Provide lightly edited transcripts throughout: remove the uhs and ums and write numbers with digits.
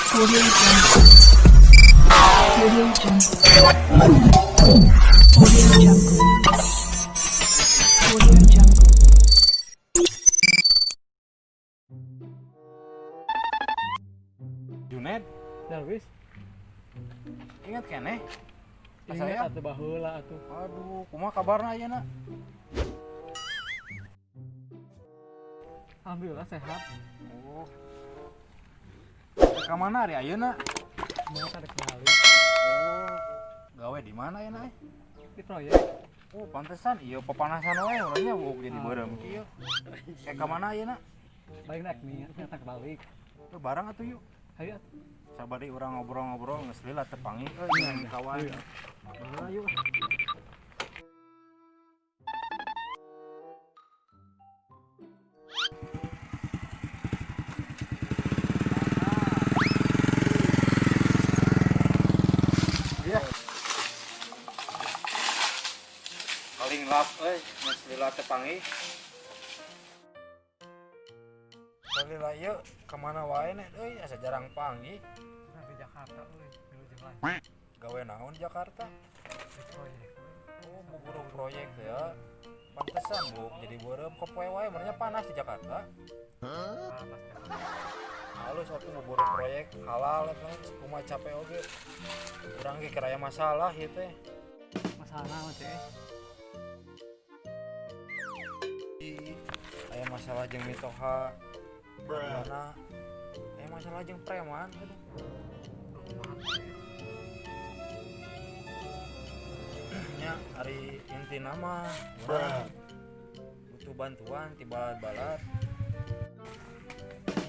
Audio Jungle. Audio Jungle. Audio Jungle. Audio Jungle. Junet, Darwis, ingat keneh? Ka ingat saya? Atuh baheula atuh. Aduh, kumaha kabarna ayeuna? Alhamdulillah sehat. Oh. Ka mana ari ayeuna? Mau tarik balik. Oh, gawe di mana ayeuna eh? Di proyek. Oh, pantesan ieu papanasan wae urangnya buuk jadi beureum kieu. Eh, ka mana ayeuna? Balik naik nih, ternyata balik. Tuh barang atuh yuk. Ayo atuh. Sabari urang ngobrol-ngobrol geus lila teu panggih euy Iya, kawan. iya. Baheula yuk. Iya. Paling lap euy, geus lila teu panggih. Lila ieu ka mana wae nih euy, asa jarang panggih. Urang di Jakarta euy, milu jeung lain. Gawe naon di Jakarta? Di proyek. Oh, buburu proyek teh ya. Pantesan bu, jadi beureum ke poe wae merenya panas di Jakarta. Panas kan. Halus atuh buburu proyek halal eta kumaha capek oge. Urang ge keur aya masalah ieu teh. Masalah naon CS? Aya masalah jeung mitoha. Mana? Aya masalah jeung preman aduh. Nya ari intina mah urang butuh bantuan ti balad-balad.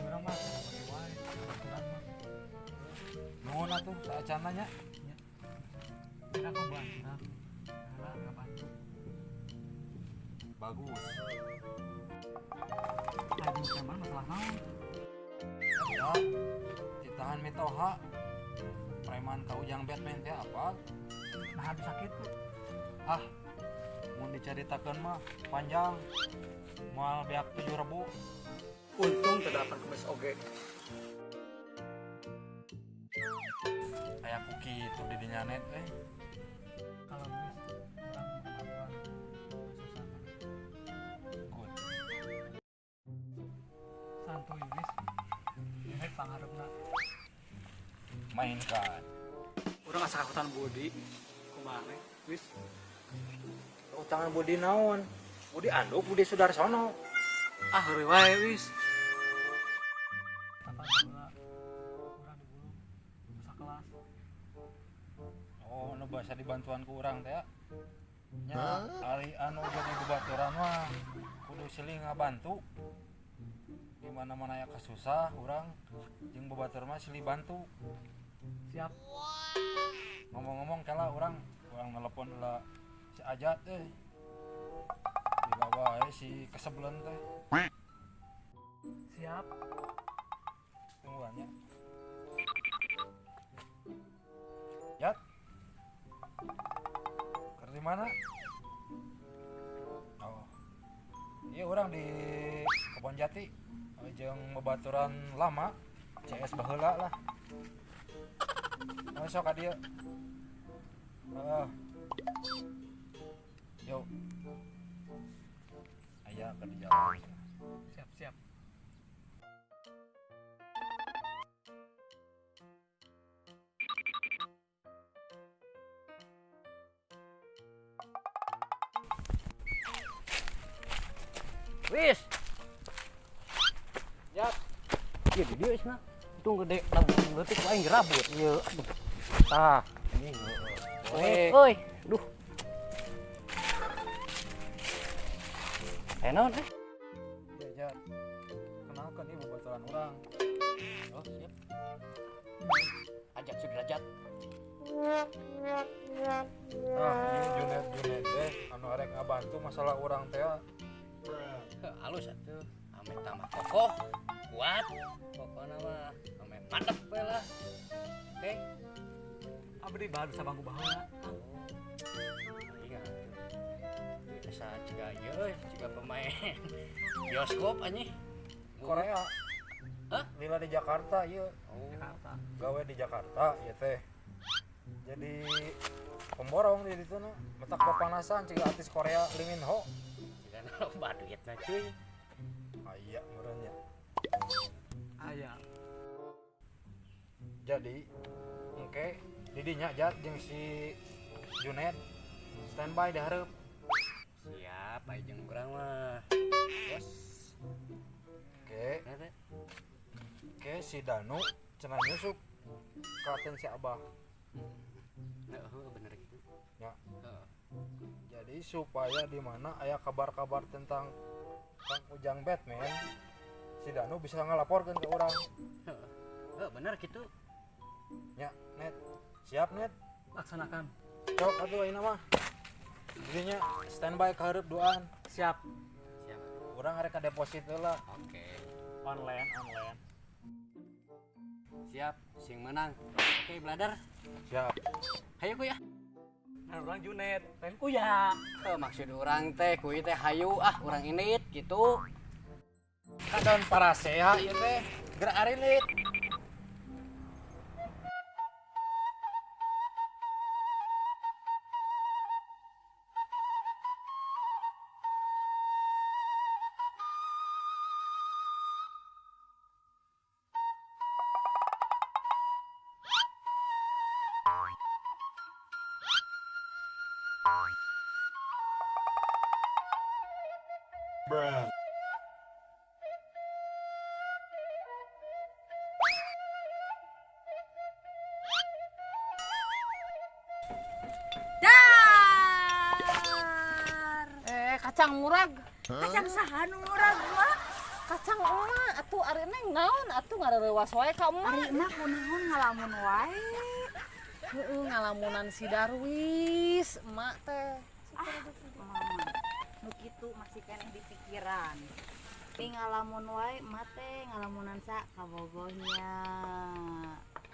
Urang mah kada bagi wae, baturan mah. Nuhun atuh saacana nya. Kira aku bantu. Heula ngabantu. Bagus. Aya jeung preman masalah naon? Ya, ditahan mitoha. Preman ka Ujang Batman teh apa? Nah bisa kitu. Ah, mun dicaritakeun mah panjang. Moal beak 7 rebu. Untung teu datang kemis oge. Aya ku kitu di dinya net euy. Kalau wis urang bantuan susah. Good. Santuy wis. Rek pangarepna. Mainkan. Urang asa kahutan budi. Kumaha wis? Utangan budi naon? Budi Anduk, Budi Sudarsono. Ah, heureuy wae wis. Tata baheula urang digulung sakelas. Oh, nu basa dibantuan ku urang teh. Nya, ari anu jadi bebaturan mah kudu silih ngabantu. Di mana-mana aya kasusah urang jeung babatur mah silih bantu. Siap. Ngomong-ngomong kala urang nelepon lah si Ajat teh. Lila wae si kesebelen teh. Siap. Tungguan nya. Jat. Keur di mana? Oh. Iya urang di Kebon Jati jeung bebaturan lama CS baheula lah. Oh, sok ka dieu. Heeh. Yo. Aya keur di jalan. Siap, siap. Wis. Jat. Ieu di dieu isna. Untung gede lamun leutik aing gerabut. Ieu. Aduh. Tah, Ini euy. Euy, duh. Eh naon eh? Iya, Jat. Kenalkan ieu bebaturan urang. Oh, siap. Ajat Sudrajat. Nah, ieu Junet-Junet teh anu arek ngabantu masalah urang teh. Heuh, halus atuh. Ame tambah kokoh, kuat. Pokona mah ame mantep we lah. Oke. Abdi bahan bisa bangku baheula. Iya atuh. Asa jiga ieu euy, jiga pemain bioskop anjing. Korea. Hah? Lila di Jakarta ieu. Oh. Jakarta. Gawe di Jakarta ieu teh. Jadi pemborong di ditu na. Matak papanasan ciga artis Korea Lee Min Ho. Ciga loba duitna cuy. Aya meureun nya. Aya. Jadi engke didinya jat jeung si Junet standby di hareup. Siap, aya jeung urang mah. Bos. Oke. Oke, si Danu cenah nyusup ka si Abah. Heeh, bener gitu. Ya. Heeh. Jadi supaya di mana aya kabar-kabar tentang Kang Ujang Batman, si Danu bisa ngelaporkan ke orang. Heeh, bener gitu. Ya, Net. Siap, Net. Laksanakan. Cok atuh ayeuna mah. Jadinya standby ka hareup duaan. Siap. Siap. Urang arek ka deposit heula. Oke. Online, online. Siap, sing menang. Oke, brother. Siap. Hayu kuy ah. Nah, urang Junet, lain kuya. Eh, maksud urang teh kuy teh hayu ah, urang init gitu. Kadon paraseha ieu teh gerak arinit. Bruh. Dar. Kacang murag. Kacang saha nu murag mah? Kacang emak atuh ari neng naon atuh ngareurewas wae ka emak. Ari emak kunaon ngalamun wae. Heeh, ngalamunan si Darwis emak teh. Ah, mama. Nu kitu masih keneh di pikiran. Tapi ngalamun wae emak teh ngalamunan sa kabogohnya.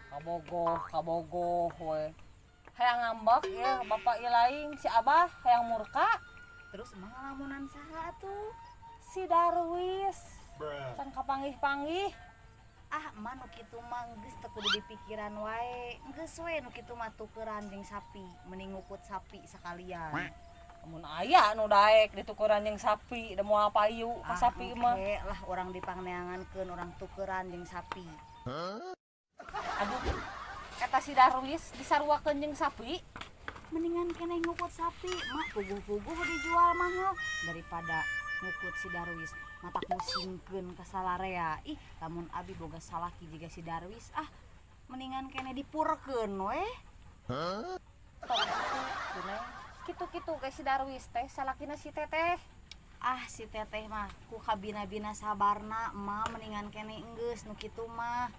Kabogoh, kabogoh we. Hayang ngambek ya bapak ilaing si Abah hayang murka. Terus emak ngalamunan saha atuh? Si Darwis. Bruh. Can kapanggih-panggih. Ah, emak nu kitu mah geus teu kudu dipikiran wae. Geus we nu kitu mah tukeran jeung sapi, mending ngukut sapi sekalian. Mun aya nu daek ditukeran jeung sapi, da moal payu ka sapi mah. Oke lah urang dipangneangankeun urang tukeran jeung sapi. Aduh, eta si Darwis disaruakeun jeung sapi. Mendingan keneh ngukut sapi, mak puguh-puguh dijual mahal daripada ngukut si Darwis. Matak musingkeun ka salarea. Ih, lamun abi boga salaki jiga si Darwis, ah mendingan keneh dipurkeun we. Tong kitu, kitu-kitu ge si Darwis teh salakina si Teteh. Ah, si Teteh mah ku kabina-bina sabarna, emak mendingan keneh enggeus nu kitu mah.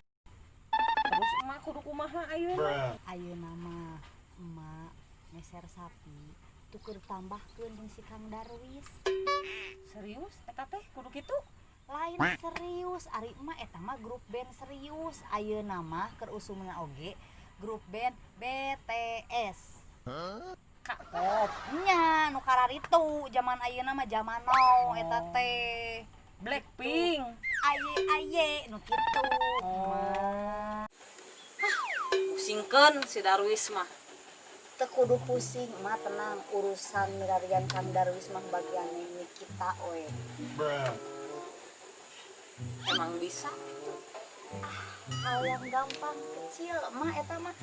Terus emak kudu kumaha ayeuna? Bruh. Ayeuna mah emak meser sapi tuker tambahkeun jeung si Kang Darwis. Serius eta teh kudu kitu? Lain serius, ari emak eta mah grup band serius. Ayeuna mah keur usumna oge grup band BTS. K-pop. Nya nu kararitu zaman ayeuna mah zaman now eta teh. Blackpink. Aye aye nu kitu. Oh. Pusingkeun si Darwis mah. Teu kudu pusing, emak tenang urusan milarian Kang Darwis mah bagian kita we. Bruh. Emang bisa? Hal yang gampang kecil emak eta mah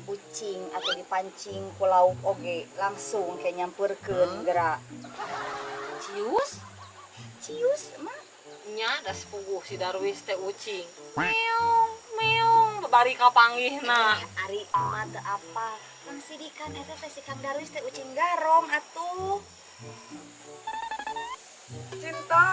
ucing atau dipancing ku lauk oge langsung kayak nyamperkeun gerak. Cius? Cius emak. Nya da sepuguh si Darwis teh ucing. Meong, meong bari kapanggihna. Ari emak teu apa? Mang sidikan eta teh si Kang Darwis teh ucing garong atuh. Cinta.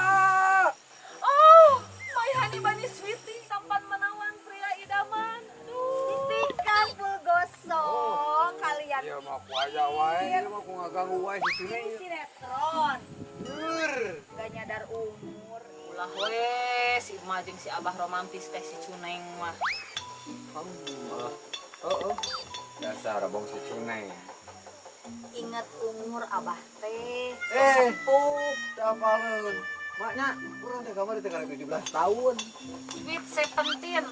Oh, my honey bunny sweetie tampan menawan pria idaman. Aduh. Tingkah gosok kalian. Ieu mah ku aya wae, ieu mah ku ngaganggu wae si Cune. Ini sinetron. Eur. Gak nyadar umur. Ulah we si emak jeung si Abah romantis teh si Cuneng mah. Oh, oh. Dasar abang si Cuneng. Ingat umur Abah teh. Eh. Sepuh. Apaleun. Maknya urang teh kamari teh karek 17 tahun. Sweet 17,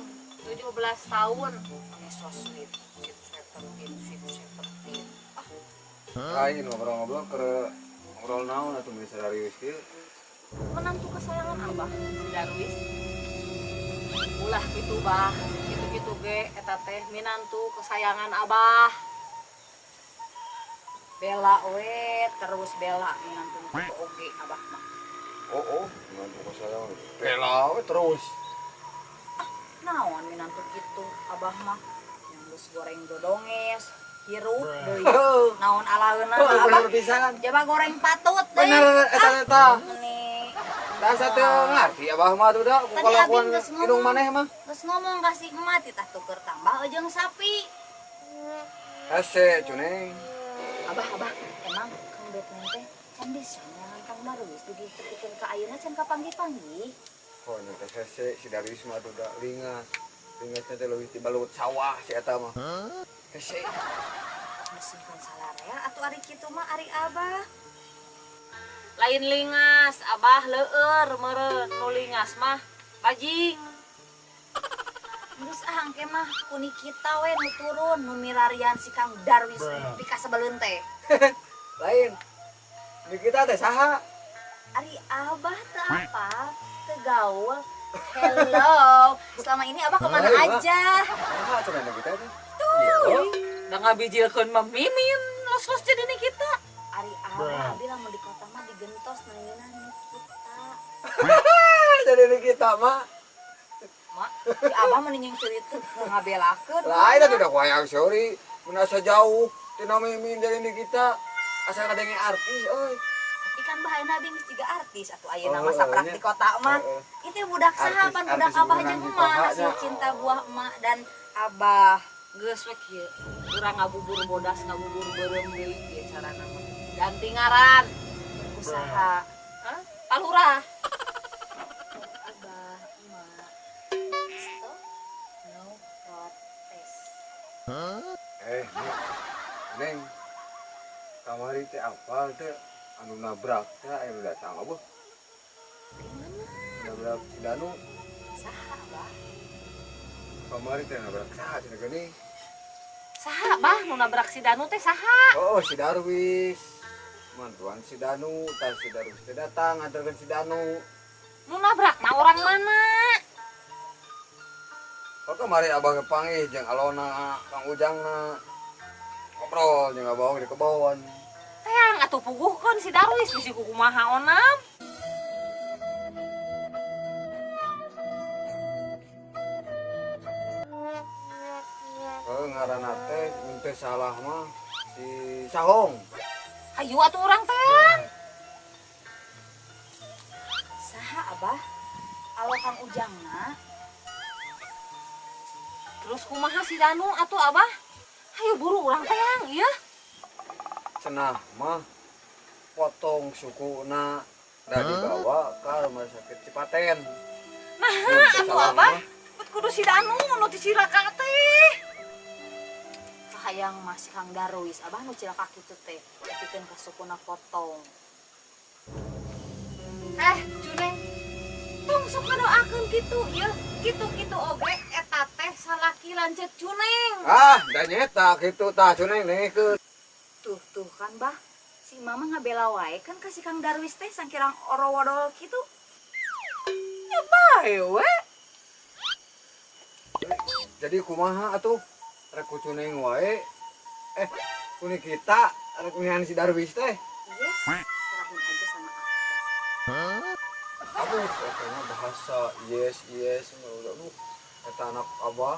17 tahun. Ini so sweet, sweet 17, sweet 17. Lain ngobrol-ngobrol ke ngobrol naon atuh geus serius kieu. Menantu kesayangan Abah, si Darwis. Ulah kitu bah, kitu-kitu ge eta teh minantu kesayangan Abah. Bela we terus bela minantu kitu oge Abah mah. Oh, minantu kesayangan. Bela we terus. Ah, naon minantu kitu Abah mah. Yang geus goreng dodonges, hirup deui. Naon alaeuna Abah? Pisan. Coba goreng patut deui. Bener eta eta. Rasa teu ngarti Abah mah tuh da ku kalakuan indung maneh mah. Geus ngomong ka si emak titah tuker tambah jeung sapi. Hese Cuneng. Abah, abah, emang Kang Batman teh can bisa neangan Kang Darwis dugi tepikeun ka ayeuna can kapanggih-panggih. Oh nya teh hese si Darwis mah tuh da lingas. Lingasna teh leuwih ti balut sawah si eta mah. Hese. Musingkeun salarea atuh ari kitu mah ari Abah. Lain lingas, Abah leueur meureun nu lingas mah bajing. Geus ah engke mah ku Nikita we nu turun nu mirarian si Kang Darwis pikasebeleun teh. Lain. Nikita teh saha? Ari Abah teu apa? Teu gaul. Hello. Selama ini Abah kemana aja? Saha cenah Nikita teh? Tuh. Da ngabijilkeun mah mimin los-los jadi Nikita. Ari Abah abi lamun di kota mah digentos nanginan Nikita. Jadi Nikita mah. Mak, si Abah mah nyingceurikeun ngabelakeun. Lain atuh da ku hayang seuri, mun asa jauh tina mimin jadi Nikita. Asa kadenge artis euy. Tapi kan bahayana abi geus jiga artis atuh ayeuna mah saprak di kota mah. Itu budak saha pan budak Abah jeung emak, hasil cinta buah emak dan Abah. Geus we kieu. Urang ngabubur bodas ngabubur beureum deui kieu carana mah. Ganti ngaran. Usaha. Hah? Palurah. Abah, emak. Stop. No protes. Neng. Kamari teh apal teh anu nabrak teh anu datang abah. Gimana? Nabrak si Danu. Saha, Abah? Kamari teh nabrak saha cenah geuning? Saha, Bah? Nu nabrak si Danu teh saha? Oh, si Darwis. Mantuan si Danu, tah si Darwis teh datang nganterkeun si Danu. Nu nabrak mah orang mana? Oh, kamari abah kepanggih jeung Alona, Kang Ujangna. Ngobrol jeung abah di kebon. Teang atuh puguhkeun si Darwis bisi kumaha onam. Heuh ngaranna teh mun teu salah mah si Sahong. Hayu atuh urang teang. Saha Abah? Alo Kang Ujangna. Terus kumaha si Danu atuh Abah? Hayu buru urang teang ieu. Cenah mah potong sukuna da dibawa ka rumah sakit Cipaten. Nah, atuh Abah, bet kudu si Danu nu dicilaka teh. Kahayang mah si Kang Darwis, Abah nu cilaka kitu teh, tepikeun ka sukuna potong. Juneng, tong sok ngadoakeun kitu ieu, kitu-kitu oge eta teh salaki lanceuk Juneng. Ah, da nyeta kitu tah Juneng nengkeun. Tuh, tuh kan Bah, si mama ngabela wae kan ka si Kang Darwis teh sangkirang orowodol kitu. Ya bae we. Jadi kumaha atuh? Rek ku Cuneng wae. Ku Nikita rek mihan si Darwis teh. Yes, serahin aja sama aku. Aduh, katanya bahasa yes yes aduh. Eta anak abah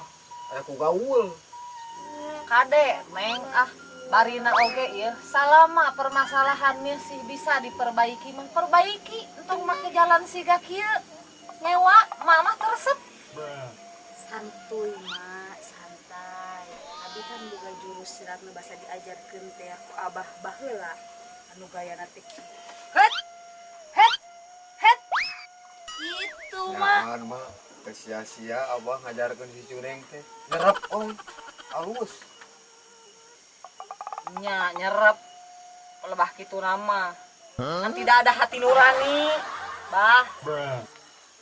aya ku gaul. Kade, Neng, ah barina oge ieu salama permasalahannya sih bisa diperbaiki mah perbaiki entong make jalan siga kieu ngewa mama teresep. Santuy mak, santai. Abi kan boga jurus silat nu basa diajarkeun teh ku abah baheula anu gayana teh kieu. Het het het kitu mak. Jangan mak, teu sia-sia abah ngajarkeun si Cuneng teh. Nyerep oi, alus. Nya nyerep pelebah kitu nama. Kan tidak ada hati nurani. Bah, Bruh.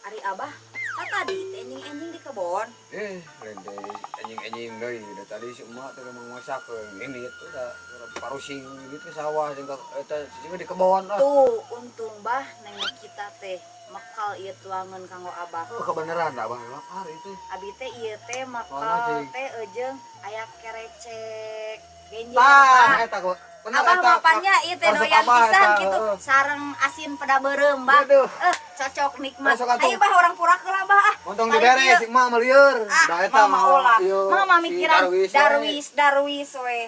Ari Abah, kan tadi teh enjing-enjing di kebon. Eh, lain deui anjing-anjing deui. Da tadi si emak teh memang masakeun. Ini itu da parusing gitu sawah jeung eta si di kebon ah. Tuh, untung bah neng kita teh mekal ieu tuangan kanggo Abah. Oh, kebenaran da abah lapar itu. Abi teh ieu teh Mana, mekal Cing? teh eujeung aya kerecek genjer. Tah, Bah. eta kok. Bener Abah eta. mapannya ieu teh Resep doyan Abah pisan eta, gitu heeh. sareng asin peda beureum bah. Aduh. Eh, cocok nikmat. Besok atuh. Ayo bah urang pura heula bah ah. Untung Balik dibere ieu. si emak melieur. Ah, Da eta mama ulah. ieu, Mama si mikiran Darwis we. Darwis, Darwis we.